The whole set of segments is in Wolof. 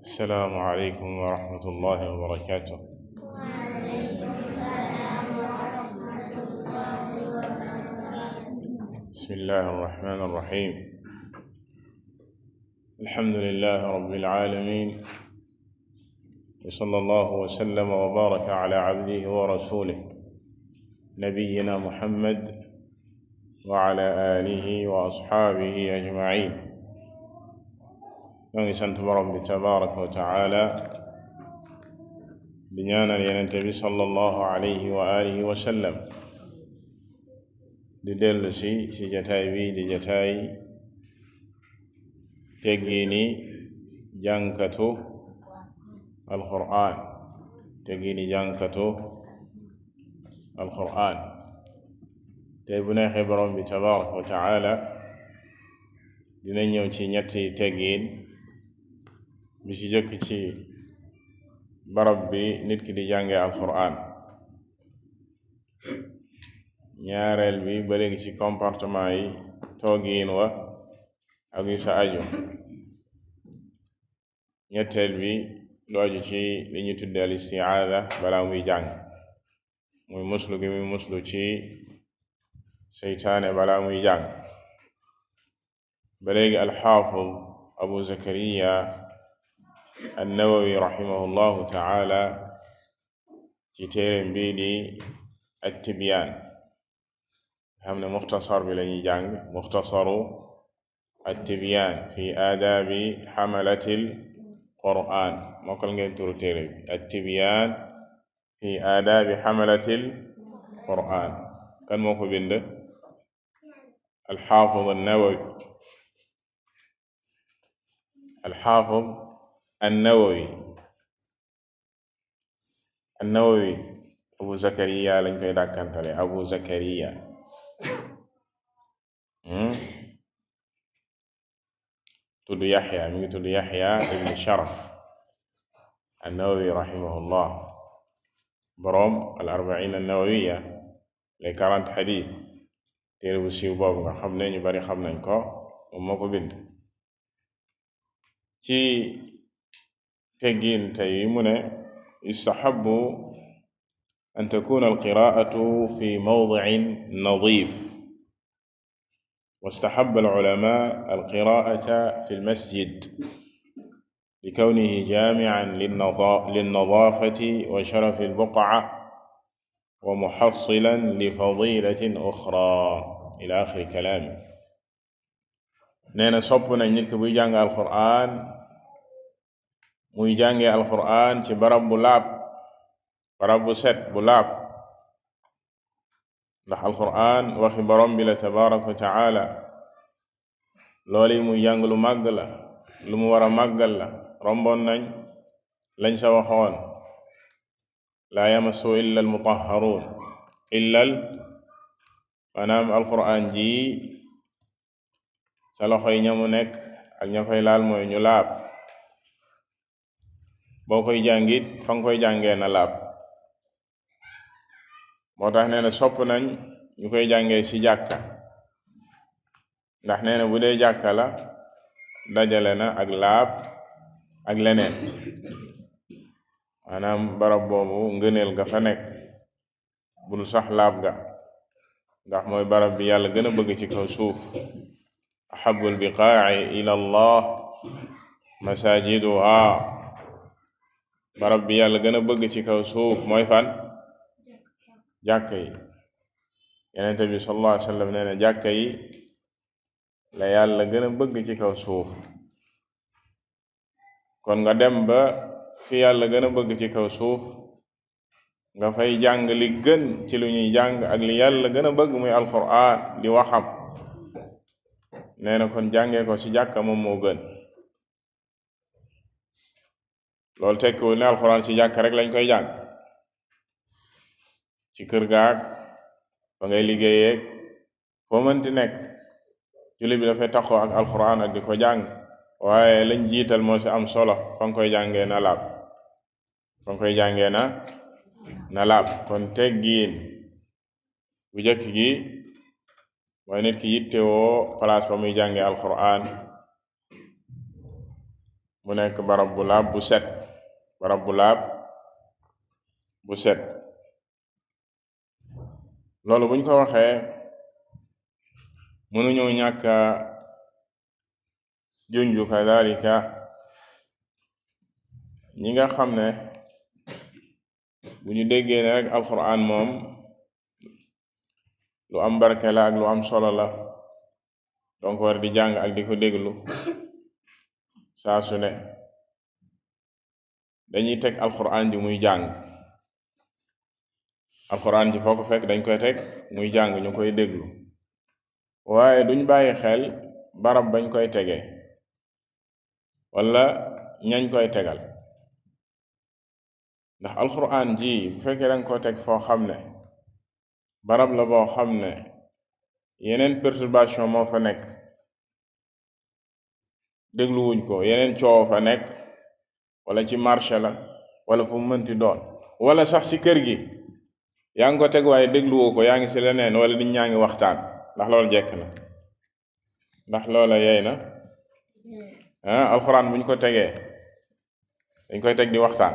السلام عليكم ورحمة الله وبركاته. وعليكم السلام ورحمة الله وبركاته. بسم الله الرحمن الرحيم. الحمد لله رب العالمين، وصلى الله وسلم وبارك على عبده ورسوله نبينا محمد وعلى آله وأصحابه أجمعين. ñoo ngi sant borom bi tabaraka wa taala di ñaanal yenente bi sallallahu alayhi wa alihi wa sallam. di dellu si jataay bi di jataay teggiini jànkatu alqur'an tey bu neexee borom bi tabaraka wa taala dina ñëw ci ñetti teggiin bi ci jëkk ci barab bi nit ki di jànge alqur'an, ñaareel bi ba léegi ci comportement yi toogiin wa ak yu sa aju, ñetteel bi lu aju ci li ñu tudde al isti'aada balaa muy jàng, muy muslu gi muy muslu ci seytaane balaa muy jàng. ba léegi alxaafid abu zakariya annawawi rahimahullahu taala ci téereem bii di at-tibyaan xam ne muxtasar bi lañuy jàng, muxtasaru at-tibyaan fi aadaabi xamalatil qur'aan. mokkal ngeen turu téere bi at-tibyaan fi aadaabi xamalatil qur'aan. kan moo ko bind? alxaafid annawawi abu zakariya lañ koy dàkkantale, abu zakariya. tudd yaxya, mi ngi tudd yaxya ibn sharaf annawawi rahimahullah, boroom al arbain annawawiya, les 40 xadiis, téere bu siiw boobu nga xam ne ñu bari xam nañ ko, moom moo ko bind. ci teggiin tey mu ne yustahabbu an takuna alqiraatu fi mawdicin nadif, wastahabba alculamaa alqiraata fi lmasjid likawnihi jaamican linnadaafati wa sharafi albuqca wa muxassilan lifadilatin uxraa ila axiri kalaami. nee na sopp nañ nit ki buy jàng alqur'an muy jànge alqur'an ci barab bu laab, barab bu set bu laab, ndax alqur'an waxi borom bi la tabaraka wa taala. loolu yi muy jàng lu màgg la, lu mu war a màggal la. romboon nañ lañ sa waxoon laa yamassu illa almutahharuun, maanaam alqur'an ji sa loxoy ñamu nekk ak ña koy laal mooy ñu laab. boo koy jàngit fa nga koy jàngee na laab. moo tax nee na sopp nañ ñu koy jàngee ci jàkka, ndax nee na bu dee jàkka la dajale na ak laab ak leneen, maanaam barab boobu ngëneel ga fa nekk bul sax laab ga, ndax mooy barab bi yàlla gën a bëgg ci kaw suuf. ahabul biqaa'i ila allah masajiduha, barab bi yàlla gën a bëgg ci kaw suuf mooy fan? jàkka yi. Yonent bi sallallahu alayhi wa sallam nee na jàkka yi la yàlla gën a bëgg ci kaw suuf. kon nga dem ba fi yàlla gën a bëgg ci kaw suuf nga fay jàng li gën ci lu ñuy jàng ak li yàlla gën a bëgg muy alqur'an di waxam. nee na kon jàngee ko ci jàkka moom moo gën. loolu tekkiwul ne alxuraan ci jàkk rek lañ koy jàng, ci kër gaag fa ngay liggéeyee foo mënti nekk julli bi dafay taxoo ak alxuraan ak di ko jàng, waaye lañ jiital moo ci am solo fa nga koy jàngee na laab, na laab. kon teggiin bu jëkk gi mooy nit ki yittewoo place ba muy jàngee alxuraan mu nekk barab bu laab bu set, barab bu laab bu set. loolu buñ ko waxee mënuñoo ñàkk junju kadalika ñi nga xam ne bu ñu déggee ne rek alquran moom lu am barke la ak lu am solo la, donc war di jàng ak di ko déglu saa su ne, dañuy teg alquran ji muy jàng. alquran ji foo ko fekk dañ koy teg muy jàng, ñu koy déglu, waaye duñ bàyyi xel barab bañ koy tegee wala ñañ koy tegal. ndax alquran ji bu fekkee danga ko teg foo xam ne barab la boo xam ne yeneen perturbation moo fa nekk, dégluwuñ ko, yeneen coow fa nekk, wala ci marché la wala fu mu mënti doon, wala sax ci kër gi yaa ngi ko teg waaye dégluwoo ko, yaa ngi ci leneen, wala nit ñaa ngi waxtaan, ndax loolu jekk na? ndax loola yeey na? alquran buñ ko tegee dañ koy teg di waxtaan.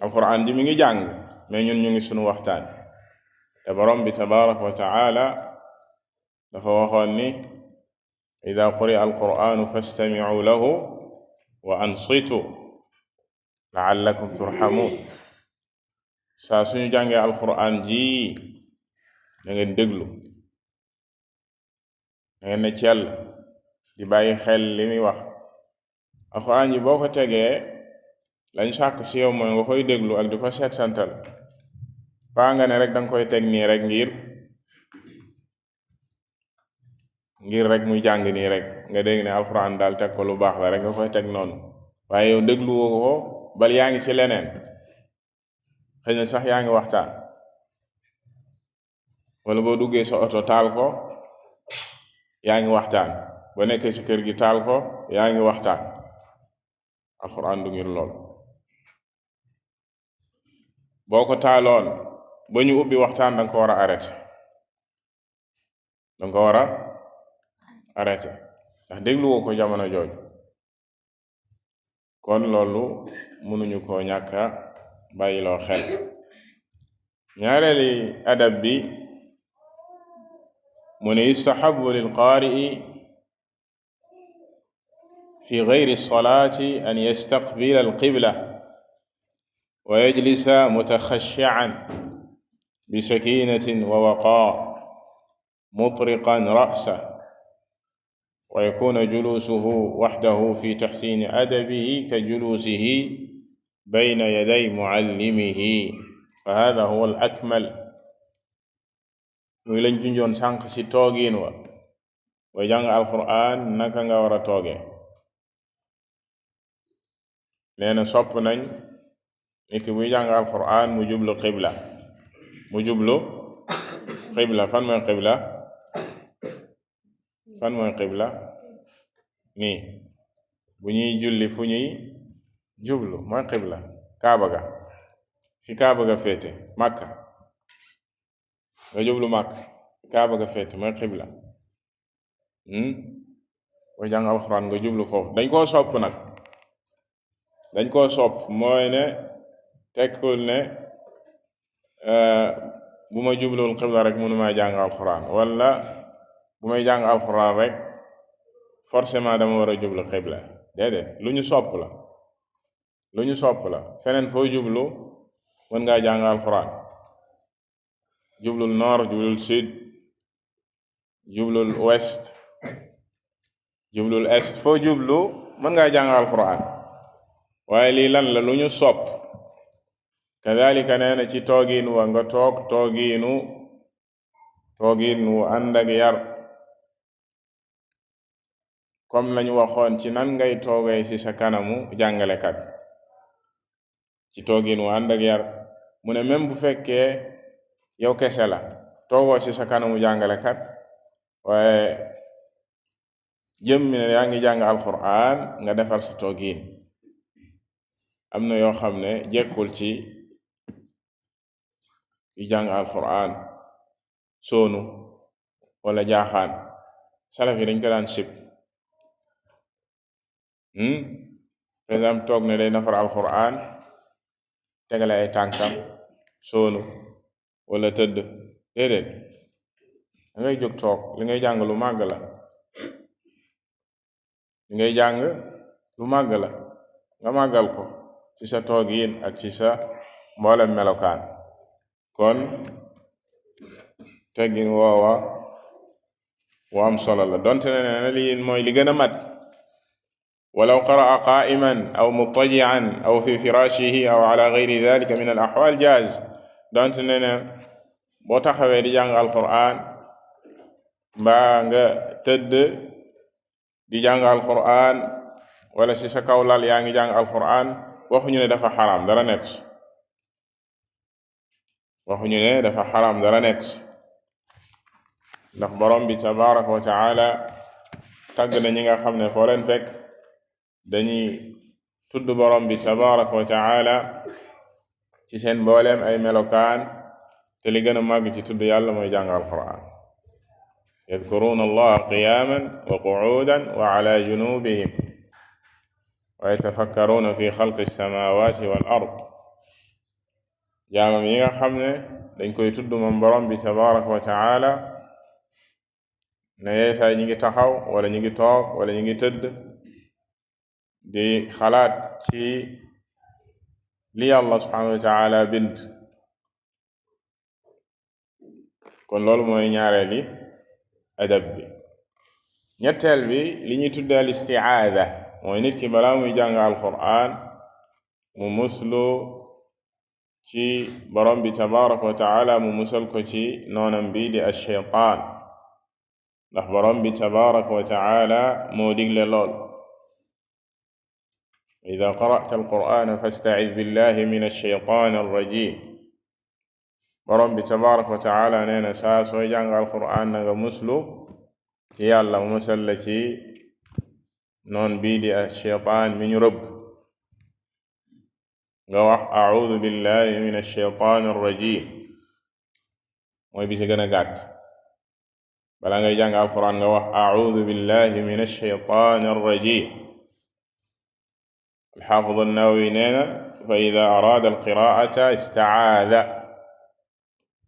alquran ji mi ngi jàng, mais ñun ñu ngi sunu waxtaan. te borom bi tabaraka wa taala dafa waxoon ni ida quri'a alquranu fastami'u lahu wa ansitu la'allakum turhamun. saa suñu jàngee alquran ji da ngeen déglu, da ngeen ne cell di bàyyi xel li muy wax. alquran ji boo ko tegee lañ sàkk si yow mooy nga koy déglu ak di ko seetantal, paa nga ne rek danga koy teg nii rek ngir rek muy jàng nii rek nga dégg ne alquran daal teg ko lu baax la rek nga koy teg noonu, waaye yow dégluwoo ko, bal yaa ngi ci leneen, xëy na sax yaa ngi waxtaan, wala boo duggee sa oto taal ko yaa ngi waxtaan, boo nekkee ci kër gi taal ko yaa ngi waxtaan. alquran du ngir lool. boo ko taaloon ba ñu ubbi waxtaan danga ko war a arrêté, danga ko war a arrêté ndax dégluwoo ko jamono jooju. kon loolu mënuñu koo ñàkk a bàyyiloo xel. ñaareeli adab bi mu ne yustahabu lil qaari'i fi gayri salaati an yastaqbila alqibla wa yajlisa mutaxashi'an bisakinatin wa waqaa mutriqan ra'sahu wa yakuna julusuhu wahdahu fi taxsini adabihi ka julusihi bayna yaday muallimihi fa hada huwa al akmal. muy lañ junjoon sànq ci toogiin wa way jàng alquran naka nga war a tooge. nee na sopp nañ nit ki buy jàng alquran mu jublu qibla, fan mooy qibla? fan mooy qibla? nii bu ñuy julli fu ñuy jublu mooy qibla, kaaba ga, fi kaaba ga féete, Makka, nga jublu Makka, fi kaaba ga féete mooy qibla. boo jàng alxuraan nga jublu foofu. dañ koo sopp nag, dañ koo sopp mooy ne tekkul ne bu ma jubluwul qibla rek mënumaa jàng alxuraan, wala bu may jàng alxuraan rek forcément dama war a jublu qibla. déedéet, lu ñu sopp la. feneen foo jublu mën ngaa jàng alxuraan. jublul nord, jublul sud, jublul ouest, jublul est, foo jublu mën ngaa jàng alxuraan. waaye lii lan la? lu ñu sopp. kadalika nee na ci toogiin wa nga toog toogiin wu ànd ak yar, comme lañu waxoon ci nan ngay toogee ci sa kanamu jàngalekat, ci toogiin wu ànd ak yar. mu ne même bu fekkee yow kese la, toogoo ci sa kanamu jàngalekat, waaye jëmmi ne yaa ngi jàng alquran nga defar sa toogiin. am na yoo xam ne jekkul ci yi jàng alquran, soonu wala jaaxaan. salaf yi dañ ko daan sib par exemple toog ne day nafar alquran tegale ay tànkam soonu wala tëdd déedéet da ngay jóg toog li ngay jàng lu màgg la li ngay jàng lu màgg la nga màggal ko ci sa toogiin ak ci sa mboolem melokaan kon teggin woowa wu am solo la donte ne lii mooy li gën a mat walaw qaraa qaa'iman aw muttaji'an aw fi firashihi aw ala gayri dalika min al ahwal jaaz donte ne boo taxawee di jàng alquran mbaa nga tëdd di jàng alquran wala ci sa kaw lal yaa ngi jàng alquran waxuñu ne dafa xaraam dara nekk waxuñu ne dafa xaraam dara nekk ndax borom bi tabaraka wa taala tàgg na ñi nga xam ne foo leen fekk dañuy tudd borom bi tabaraka wa taala ci seen mbooleem ay melokaan te li gën a màgg ci tudd yàlla mooy jàng alquran yadkuruna allaha qiyaman wa qu'udan wa ala junubihim wa yatafakkaruna fi xalqi alsamawati wal ard jaamam yi nga xam ne dañ koy tudd moom borom bi tabaraka wa taala ne yeesaay ñi ngi taxaw wala ñi ngi toog wala ñi ngi tëdd di xalaat ci li yàlla subhanahu wa taala bind kon loolu mooy ñaareeli adab bi ñetteel bi li ñuy tudde al istiaada mooy nit ki balaa muy jàng alquran mu muslu ci borom bi tabaraka wa taala mu musal ko ci noonam bi di ash-shaytaan ndax borom bi tabaraka wa taala moo digle lool ida qara'ta alqur'ana fasta'id billahi min ash-shaytaan ar-rajim borom bi tabaraka wa taala nee na saa sooy jàng alqur'an na nga muslu ci yàlla mu musal la ci noon bii di ash-shaytaan mi ñu rëbb nga wax a'uudu billahi min ash-shaytaan ar-rajim mooy bi ci gën a gàtt bala ngay jàng alquran nga wax a'uudu billahi min ash-shaytaan ar-rajim al-Haafid an-Nawawi nee na fa ida araada al-qiraa'ata ista'aada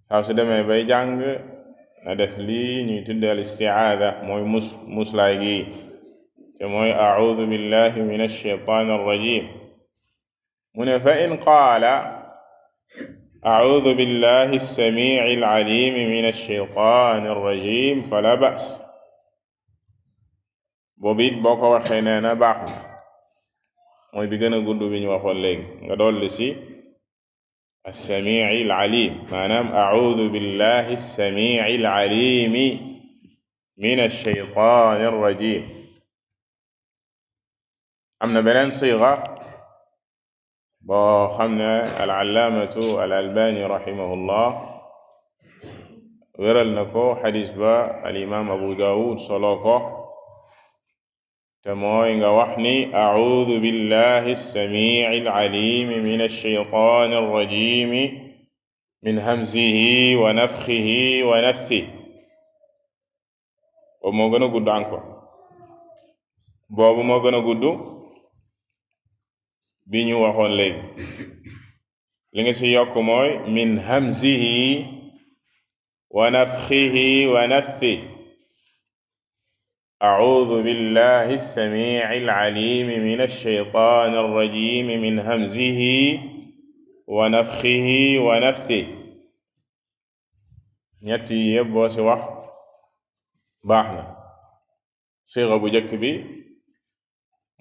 saa su demee bay jàng na def lii ñuy tudde al-isti'aada mooy muslaay gi te mooy a'uudu billahi min ash-shaytaan ar-rajim mu ne fa in qaala a'uudu billahi as-samii'i al-'aliim min ash-shaytaani ar-rajiim falaa ba's boobu it boo ko waxee nee na baax na mooy bi gën a gudd bi ñu waxoon léegi nga dolli ci as-samii'i al-'aliim maanaam a'uudu billahi as-samii'i al-'aliim min ash-shaytaani ar-rajiim am na beneen siiga boo xam ne al-allaamatu al-albaani rahimahullah wéral na ko xadis ba al-imaam abu daawud solo ko te mooy nga wax ni a'uudu billahi as-samii'i al-'aliim min ash-shaytaani ar-rajiim min hamzihi wa nafthihi wa nafthihi boobu moo gën a gudd encore boobu moo gën a gudd bi ñu waxoon léegi li nga ci yokk mooy min hamzihi wa nafthihi wa nafthihi a'uudu billahi as-samii'i al-'aliim min ash-shaytaani ar-rajiim min hamzihi wa nafthihi wa nafthihi ñett yi yëpp boo ci wax baax na siiga bu njëkk bi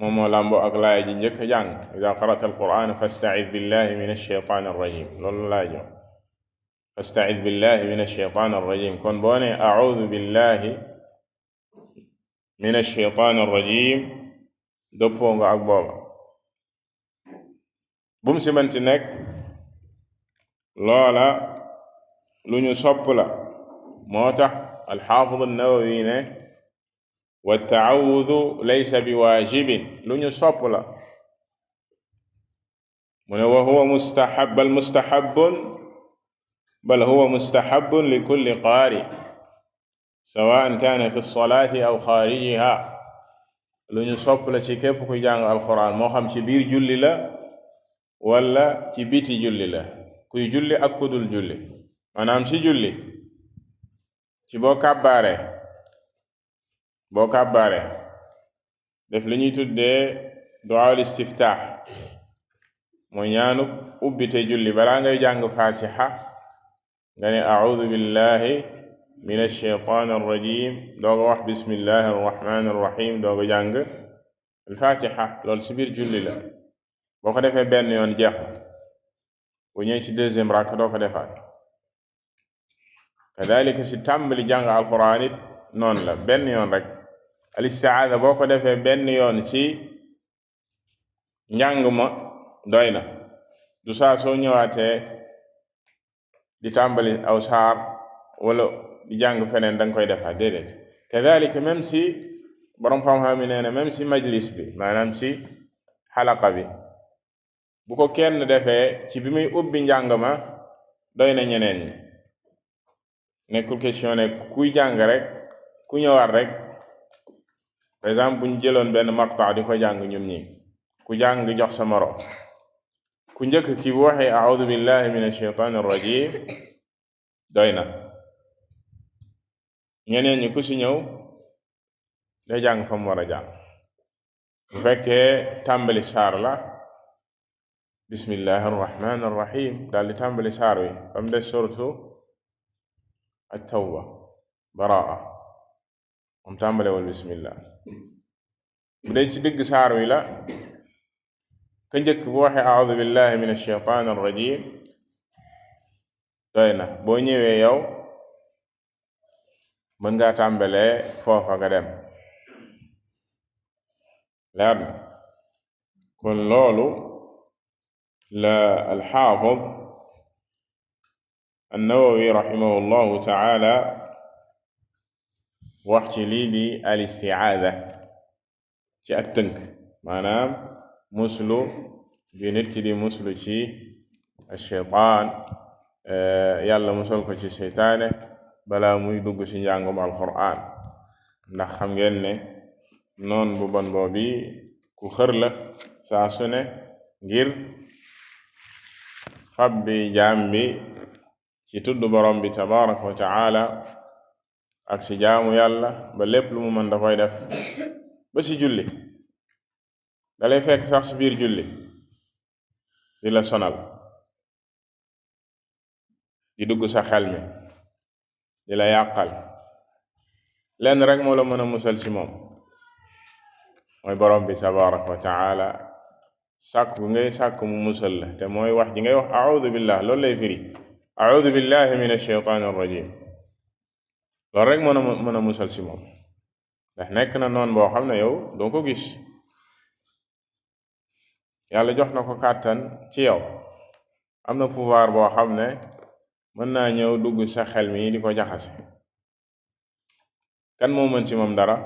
moom moo làmboo ak laaya ji njëkk jàng idaa qara'ta al-qur'aana fasta'id billahi min ash-shaytaani ar-rajiim loolu laay jox fasta'id billahi min ash-shaytaani ar-rajiim kon boo ne a'uudu billahi min ash-shaytaani ar-rajiim dëppoo nga ak booba bum si manti nekk loola lu ñu sopp la moo tax al-Haafid an-Nawawi ne wa ta'awudu laysa bi waajibin lu ñu sopp la mu ne wa huwa mustahab bal huwa mustahabun li kulli qaari sawa'an kaana fi as-salaati aw xaarijiha lu ñu sopp la ci képp kuy jàng alquran moo xam ci biir julli la wala ci biti julli la, kuy julli ak ku dul julli. maanaam ci julli ci boo kàbbaare def li ñuy tuddee du'a istiftaax, mooy ñaanu ubbite julli. balaa ngay jàng fatiha nga ne a'udhu billahi min ash-shaytaani ar-rajim dooga wax bismillahi arrahmani arrahim dooga jàng al-fatiha. loolu ci biir julli la. boo ko defee benn yoon jeex bu ñëw ci deuxième rakk doo ko defaat. kadalika ci tàmbali jàng alquran it noonu la, benn yoon rek. al-isti'aada boo ko defee benn yoon ci njàng ma doy na. du saa soo ñëwaatee di tàmbali aw saar wala di jàng feneen danga koy defaat, déedéet. kadalika même si borom xam-xam yi nee na même si majlis bi, maanaam si xalaqa bi, bu ko kenn defee ci bi muy ubbi njàng ma doy na ñeneen ñi. nekkul question ne kuy jàng rek ku ñëwaat rek. par exemple bu ñu jëloon benn maqta di ko jàng ñun ñi, ku jàng jox sa moro, ku njëkk ki bu waxee a'udhu billahi minash shaytaani rajim doy na. ñeneen ñi ku si ñëw day jàng fa mu war a jàng. bu fekkee tàmbali saar la, bismillahi arrahmani arrahim daal di tàmbali saar wi ba mu des suratu at-tawba, baraa, moom tàmbalewul bismillah. bu dee ci digg saar wi la, ka njëkk bu waxee a'udhu billahi min ash-shaytaani ar-rajim doy na. boo ñëwee yow mën ngaa tàmbalee foofa nga dem. leer na. kon loolu la al-Haafid an-Nawawi rahimahullahu ta'ala wax ci lii di al-isti'aada ci ak tënk, maanaam muslu bi nit ki di muslu ci ash-shaytaan, yàlla musal ko ci seytaane balaa muy dugg ci njàngum alquran. ndax xam ngeen ne noon bu bon boobi ku xër la saa su ne ngir fab bi jaam bi ci tudd borom bi tabaraka wa taala ak ci jaamu yàlla ba lépp lu mu mën da koy def. ba ci julli dalay fekk sax ci biir julli di la sonal, di dugg sa xel mi, di la yàqal. lenn rek moo la mën a musal ci moom, mooy borom bi tabaraka wa taala sàkk bu ngay sàkk mu musal la, te mooy wax ji ngay wax a'udhu billah. loolu lay firi, a'udhu billahi min ash-shaytaani ar-rajim. loolu rek mën a musal ci moom, ndax nekk na noon boo xam ne yow doo ko gis. yàlla jox na ko kàttan ci yow, am na pouvoir boo xam ne mën naa ñëw dugg sa xel mi di ko jaxase. kan moo mën ci moom dara?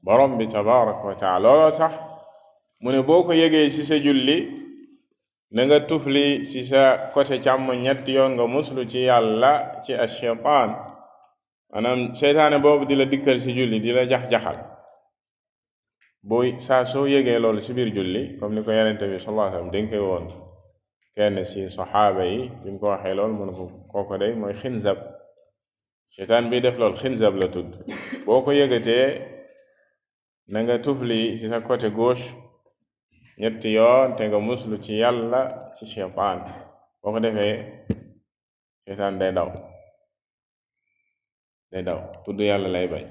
borom bi tabaraka wa taala. looloo tax mu ne boo ko yegee ci sa julli na nga tufli ci sa côté càmm ñetti yoon nga muslu ci yàlla ci ash-shaytaan, maanaam seytaane boobu di la dikkal ci julli di la jax-jaxal. booy saa soo yegee loolu ci biir julli, comme ni ko Yonent bi sallallahu alayhi wasallam dénkee woon kenn ci saxaaba yi, bi mu ko waxee loolu mu ne ko kooko day mooy xinzab, seytaan bi def loolu xinzab la tudd. boo ko yëgatee na nga tufli ci sa côté gauche ñetti yoon te nga muslu ci yàlla ci seytaan. boo ko defee seytaan day daw tudd yàlla lay bañ.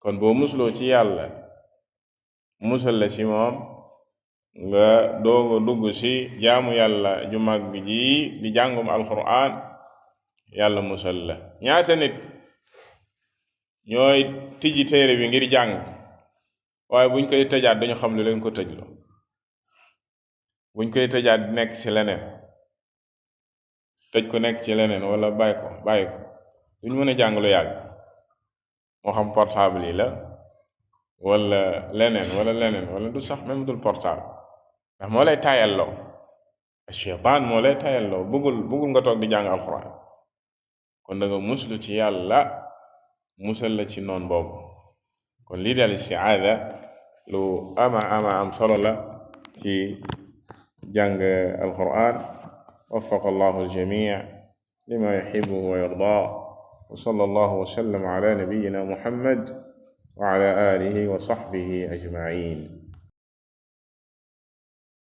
kon boo musloo ci yàlla musal la ci moom, nga dooga dugg ci jaamu yàlla ju mag ji di jàngum alquran, yàlla musal la. ñaata nit ñooy tijji téere bi ngir jàng, waaye buñ koy tëjaat dañu xam lu leen ko tëjlo. buñ koy tëjaat nekk ci leneen, tëj ko nekk ci leneen, wala bàyyi ko duñ mën a jàng lu yàgg. moo xam portable yi la wala leneen wala du sax même dul portable, ndax moo lay tayalloo. shaytaan moo lay tayalloo, bëggul nga toog di jàng alxuraan. kon da nga muslu ci yàlla musal la ci noon boobu. kon lii daal isti'aada lu ama am solo la ci jàng alquran. waffaqa allahu aljamii lima yuhibbu wa yardaa. wa sallallahu wa sallam ala nabiyyina muhammad wa ala alihi wa sahbihi ajma'in.